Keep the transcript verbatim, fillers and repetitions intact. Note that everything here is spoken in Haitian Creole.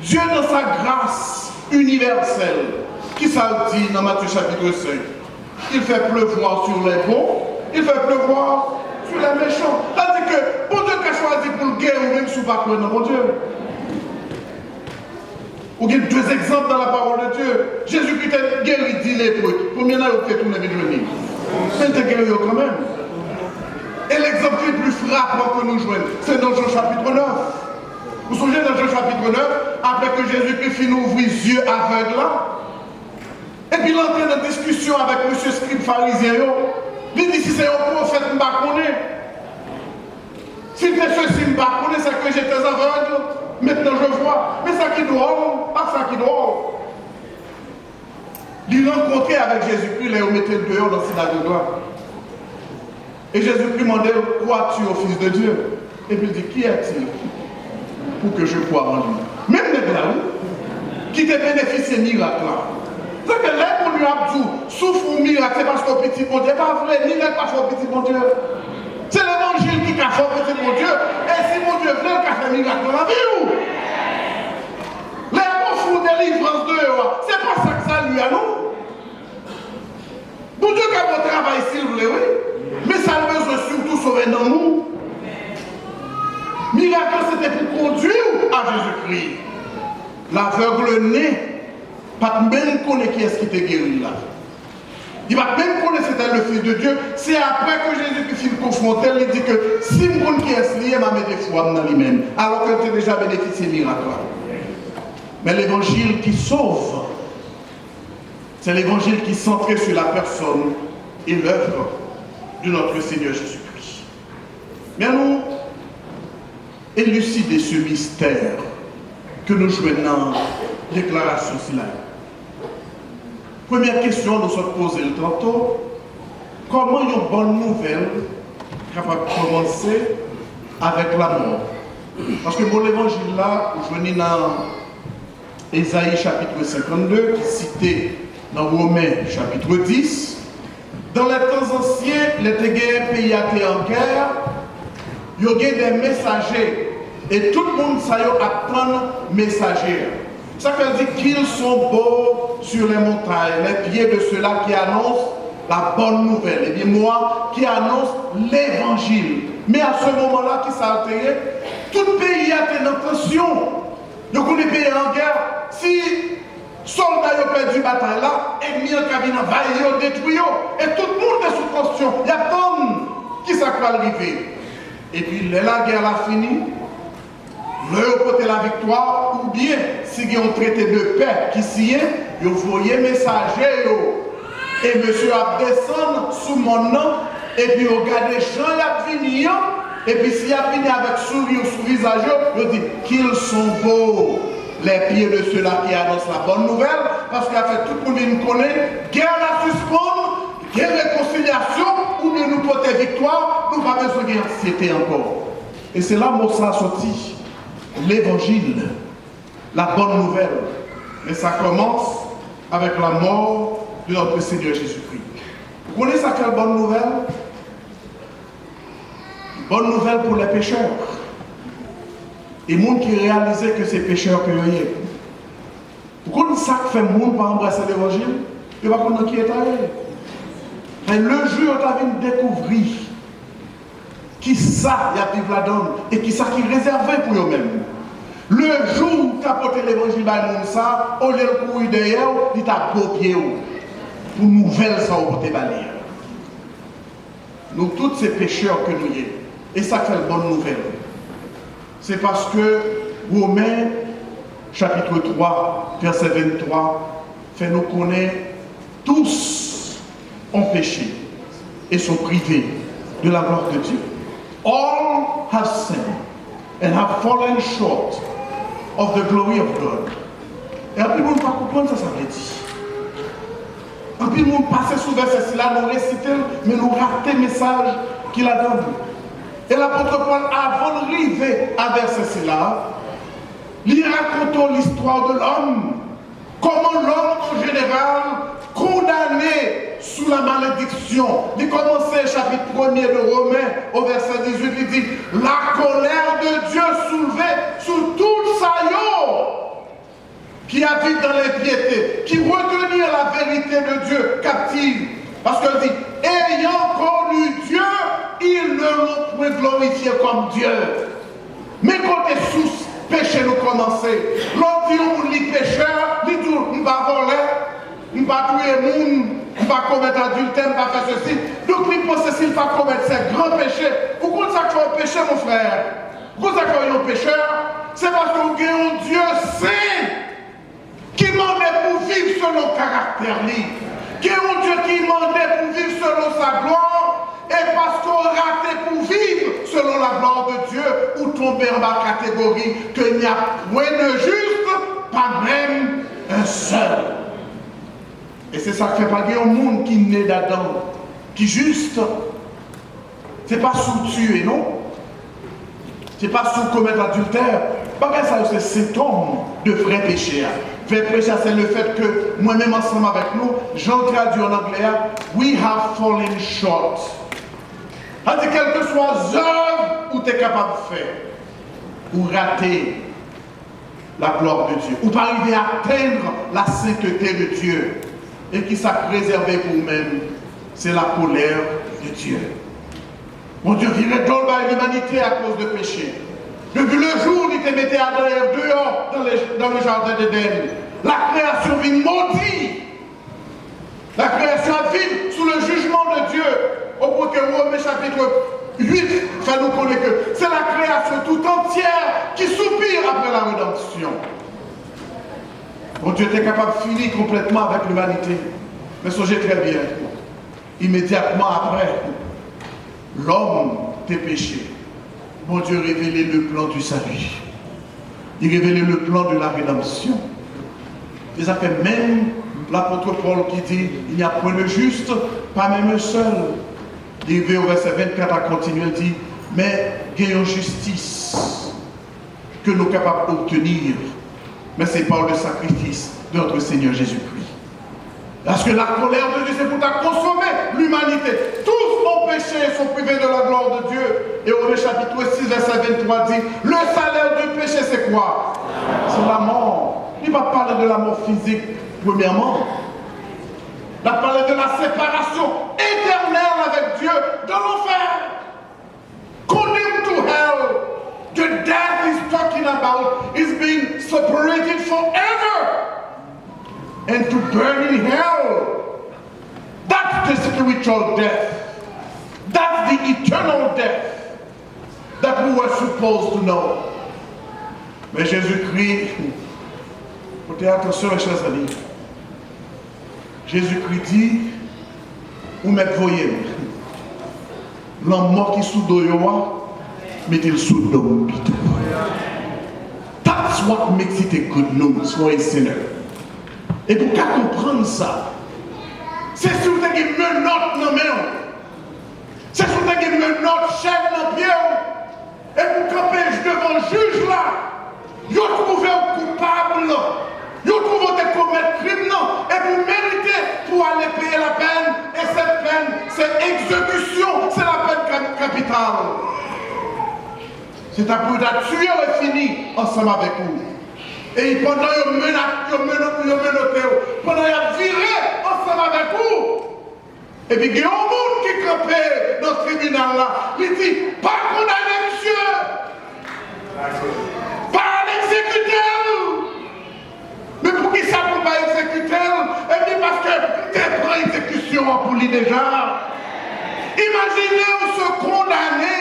Dieu, dans sa grâce universelle, ki sa l di nan Matthieu chapitre cinq? Il fait pleuvoir sur les bons, il fait pleuvoir sur les méchants. Sa di ke Bondye ka chwazi pou l geri w menm si w pa kwè nan Bondye. Ou gen de egzanp nan la parole de Dieu. Jezikri te geri dis lepreux. Konbyen nan yo ki te tounen vin jwenn li? Men l te geri yo kanmenm. E legzanp ki pli frapan ke nou jwenn, se nan Jan chapitre neuf. Ou sonje nan Jan chapitre neuf, apre ke Jezikri fin ouvri zye avèg la, epi l antre nan diskisyon avèk mesye skrib farizyen yo, li di, "Si se yon pwofèt, m pa konnen. Si l te sesi, m pa konnen, c'est que j'étais aveugle, maintenant je vois." Men sa ki dwòl, pa sa ki dwòl. Li rankontre avèk Jezikri lè yo mete l deyò nan sinagòg la. E Jezikri mande l, "Crois-tu au Fils de Dieu?" Epi l di, "Qui est-il pour que je croie en lui?" Menm nèg la, wi, ki te benefisye mirak la. Sa ke lè moun yo ap di w, "Soufri w mirak, se paske w pitit Bondye." E pa vre, mirak pa fè w pitit Bondye. Se levanjil ki ka fè w pitit Bondye. E si Bondye vle, l ka fè mirak nan lavi w. Lè yo ofri w delivrans deyò a, se pa sa k sali a, non. Bondye ka ba w travay si l vle, wi. Men sa l bezwen sitou, sove nanm ou. Mirak la, se te pou kondui w a Jezikri. L'aveugle né pa t menm konnen kiyès ki te geri l la. Li pa t menm konnen se te le Fils de Dieu. Se apre ke Jezikri fin konfwonte l, li di ke, "Si m konn kiyès li ye, m a mete fwa m nan li menm." Alò ke l te deja benefisye mirak la. Men levanjil ki sove, c'est l'évangile qui est centré sur la personne et l'œuvre de notre Seigneur Jésus-Christ. Men nou eliside se mistè ke nou jwenn nan deklarasyon sila yo. Premyè kesyon nou sot poze l tanto, kòman yon bòn nouvèl kapab kòmanse avèk lamò? Paske mo levanjil la, ou jwenn li nan Ezayi chapitre cinquante-deux, ki site nan Women chapitre dix, dans les temps anciens, lè te gen peyi a te an gè, yo gen de mesaje, e tout moun sa yo ap tann mesaje a. Sa fè l di, qu'ils sont beaux sur les montagnes, les pieds de ceux-là qui annoncent la bonne nouvelle. Ebyen, mo a, qui annoncent l'évangile. Men a se moman la, ki sa l te ye? Tout peyi a te nan tansyon. Yo konnen peyi a an gè. Si sòlda yo pèdi batay la, ènmi an ka vin anvayi yo, detwi yo. E tout moun te sou tansyon. Y ap tann ki sa k pral rive. Epi lè lagè la fini, lè yo pote laviktwa, oubyen si gen yon trete de pè ki siyen, yo voye mesaje yo. E mesye ap desann sou mòn nan, epi yo gade jan y ap vini an, epi si y ap vini avèk souri sou vizaj yo, yo di, qu'ils sont beaux les pieds de ceux-là qui annoncent la bonne nouvelle, paske y ap fè tout moun vin konnen, gè la sispann, gen rekonsilyasyon, oubyen nou pote viktwa, nou pa bezwen gen ansyete ankò. E se la mo sa a soti, levanjil. La bonne nouvelle. Men sa kòmanse avèk la mort de notre Seigneur Jésus-Christ. Ou konnen sa k fè l bòn nouvèl? Bòn nouvèl pou lè pechè. E moun ki reyalize ke se pechè ke yo ye. Ou konn sa k fè moun pa anbrase levanjil? Yo pa konn nan ki eta yo ye. Men le jou yo ta vin dekouvri kisa y ap viv ladan l e kisa ki rezève pou yo menm. Le jou ou ta pote levanjil bay moun sa, olye l kouri dèyè w, li ta bo pye w pou nouvèl sa ou pote ba li a. Nou tout se pechè ke nou ye. E sa k fè l bòn nouvèl. Se paske Women chapitre trois, verset vingt-trois, fè nou konnen, tous ont péché et sont privés de la gloire de Dieu. All have sinned and have fallen short of the glory of God. E anpil moun pa konprann sa sa vle di. Anpil moun pase sou vèsè sila, nou resite l, men nou rate mesaj ki ladan l. E lapot Pòl, avan l rive a vèsè sila, li rakonte w listwa de lòm, kòman lòm an jeneral kondane sou la malediksyon. Li kòmanse chapit premye de Women o vèsè dizuit, li di, la colère de Dieu soulevée sur tout sa yo. qui habitent dans l'impiété, qui retenirent la vérité de Dieu captive. Parce que dit, ayant connu Dieu, ils ne l'ont point glorifié comme Dieu. Men kote sous peche nou kòmanse. Lè w di yon moun li pechè, li di w, "M pa vòlè, m pa touye moun, m pa komèt adiltè, m pa fè sesi." Donk, li panse si l pa komèt se gran peche. Ou konn sa k fè w peche, mon frè? Ou konn sa k fè w yon pechè? Se paske w gen yon Dye sen ki mande pou viv selon karaktè li. Gen yon Dye ki mande pou viv selon sa glwa, e paske w rate pou viv selon la gloire de Dieu, ou tonbe anba kategori que il n'y a point de juste, pas même un seul. E se sa k fè pa gen yon moun ki ne d'Adan ki jis. Se pa si w tiye, non. Se pa si w komèt adiltè. Bagay sa yo se sentòm de vrè peche a. Vrè peche a, se le fèt ke mwen menm ansanm avèk nou, jan l tradui an anglè a, we have fallen short. Sa di, kèlkeswa zèv ou te kapab fè, ou rate la gloire de Dieu. Ou pa rive atenn la sainteté de Dieu. E ki sa k rezève pou ou menm? Se la colère de Dieu. Bondye vire do l bay limanite akoz de peche. Depi le jou li te mete Adan e Èv deyò dans le, dans le jardin d'Éden, la création vin modi. La création ap viv sou le jugement de Dieu. Au point que Romains chapitre huit fè nou konnen ke c'est la création tout entière qui soupire après la rédemption. Bondye te kapab fini konplètman avèk limanite. Men sonje trè byen, imedyatman apre lòm te peche, Bondye revele le plan du salut. Li revele le plan de la rédemption. Se sa k fè menm lapot Pòl ki di, il n'y a point de juste, pas même un seul. Li rive o vèsè vennkat a kontinye, l di, men gen yon jistis ke nou kapab obtenir, men se par le sacrifice de notre Seigneur Jésus-Christ. Parce que la colère de Dieu, c'est pour ta consommer l'humanité. Tous ont péché et sont privés de la gloire de Dieu. Et Romains chapitre six, verset vingt-trois dit, le salaire du péché, c'est quoi? C'est la mort. Li pa pale de la mò fizik, premyèman. Li pale de la séparation éternelle avec Dieu dans l'enfer. Condemned to hell, the death is talking about is being separated forever and to burn in hell. That's the spiritual death. That's the eternal death that we were supposed to know. Men Jezikri, pote atansyon, mes chers amis. Jezikri di, ou mèt voye m. Lanmò ki sou do yo a, mete l sou do m pito. That's what makes it a good news for a sinner. E pou w ka konprann sa, se si w te gen menòt nan men w, se si w te gen menòt chèn nan pye w, epi w kanpe devan jij la, yo twouve w koupab, yo twouve w te komèt krim nan, epi w merite pou w ale peye lapèn, e sèt pèn, se egzekisyon, se lapèn ka-, kapital. Se ta pou yo ta tiye w e fini ansanm avèk ou. E pandan yo mena-, yo meno-, yo menote w, pandan y ap vire ansanm avèk ou, epi gen yon moun ki kanpe nan tribinal la, li di, pa kondane misye, pa al egzekite l. Men poukisa pou pa egzekite l? Ebyen, paske m te pran egzekisyon an pou li deja. Imajine w se kondane